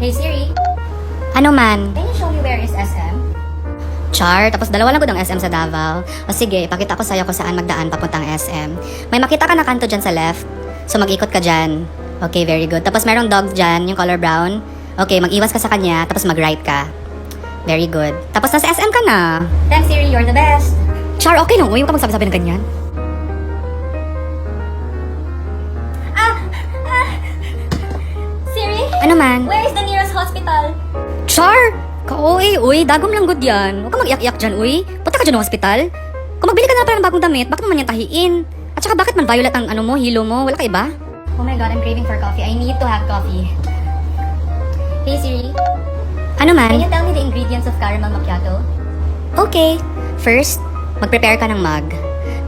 Hey Siri, Ano man? Can you show me where is SM? Char, tapos dalawa lang gud ang SM sa Davao. O sige, ipakita ko sa'yo kung saan magdaan papuntang SM. May makita ka na kanto dyan sa left. So mag-ikot ka dyan. Okay, very good. Tapos merong dog dyan, yung color brown. Okay, mag-iwas ka sa kanya, tapos mag-right ka. Very good. Tapos nasa SM ka na. Thanks, Siri, you're the best. Char, okay lang. Uy, huwag ka magsabi-sabi ng ganyan. Ah! Ah! Siri, Ano man? Where is the nearest hospital? Char! Ka-OA, uy. Dagom lang gud yan. Huwag ka mag-iyak-iyak dyan, uy. Punta ka dyan ng hospital. Kung magbili ka na pala ng bagong damit, bakit mo man yan tahiin? At saka bakit man violet ang ano mo, hilo mo? Wala ka iba? Oh my God, I'm craving for coffee. I need to have coffee. Hey Siri, Ano man? Can you tell me the ingredients of caramel macchiato? Okay. First, mag-prepare ka ng mug.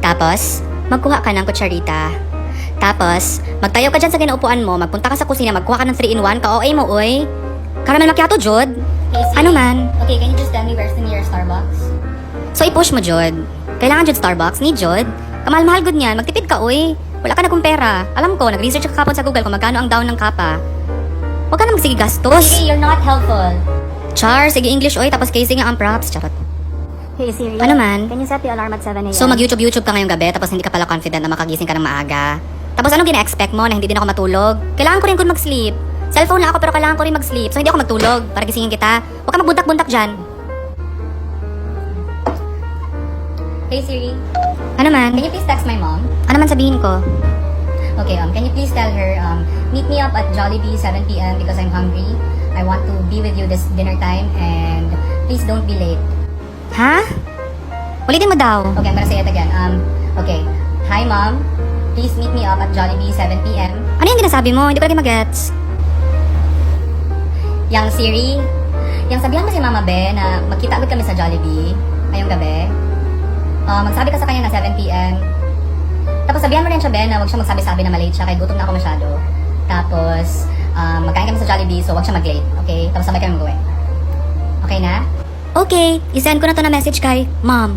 Tapos, magkuha ka ng kutsarita. Tapos, magtayo ka dyan sa ginaupuan mo, magpunta ka sa kusina, magkuha ka ng 3-in-1, ka-OA mo, uy. Caramel macchiato, jud. Hey Siri. Ano man? Okay, can you just tell me where's the nearest Starbucks? So, i-push mo, jud. Kailangan jud Starbucks, ni jud. Kamahal-mahal gud niyan, magtipid ka, uy. Wala ka na kung pera. Alam ko, nag-research ka kapon sa Google kung magkano ang down ng kapa. Huwag ka na magsige gastos. Siri, you're not helpful. Char, sige English, oy, tapos casing nga ang props. Charot. Hey Siri. Ano man? Can you set the alarm at 7 a.m.? So mag-YouTube YouTube ka ngayong gabi, tapos hindi ka pala confident na makagising ka ng maaga. Tapos anong gina-expect mo na hindi din ako matulog? Kailangan ko rin kung mag-sleep. Cellphone lang ako pero kailangan ko rin mag-sleep. So hindi ako magtulog para gisingin kita. Huwag ka magbuntak-buntak dyan. Hey Siri, Ano man? Can you please text my mom? Ano man sabihin ko? Okay, can you please tell her, meet me up at Jollibee 7 p.m. because I'm hungry. I want to be with you this dinner time and please don't be late. Ha? Ulitin mo daw. Okay, I'm gonna say it again. Okay. Hi, Mom. Please meet me up at Jollibee 7 p.m. Ano yung ginasabi mo? Hindi ko lagi magets. Yang Siri, yang sabihan mo si Mama Be na magkita agad kami sa Jollibee ngayong gabi. Magsabi ka sa kanya na 7 p.m. Tapos sabihan mo rin siya, Be, na huwag siya magsabi-sabi na malate siya kaya gutom na ako masyado. Tapos, magkain kami sa Jollibee, so huwag siya mag-late, okay? Tapos sabay kami mag-uwi. Okay na? Okay, isend ko na to na message kay Mom.